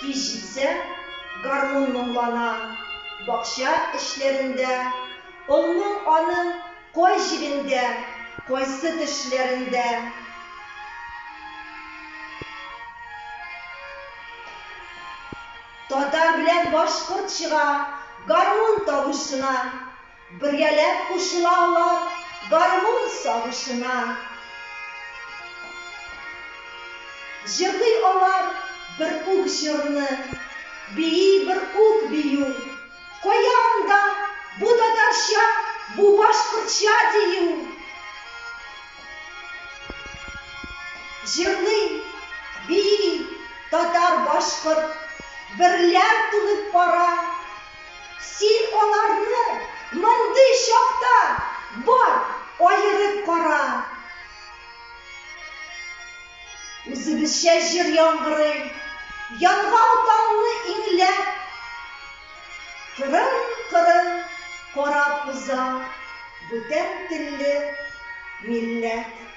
Кич җитсә, гармун моңлана. Бакча эчләрендә, Олмың аның кай җирендә, кайсы төшләрендә? Татар белән башкорт чыга гармун тавышына, Бергәләп кушыла алар гармун сагышына. Җырлый алар бер үк җырны, бии бер үк бию. Кая анда бу татарча, бу башкортча дию? Җырлый, бии татар-башкорт, берләр тулып бара. Син аларны мондый чакта, бар, аерып кара. Үзебезчә җыр яңгырый, янган таңны иңләп. КырынКырын карап уза бүтән телле милләт.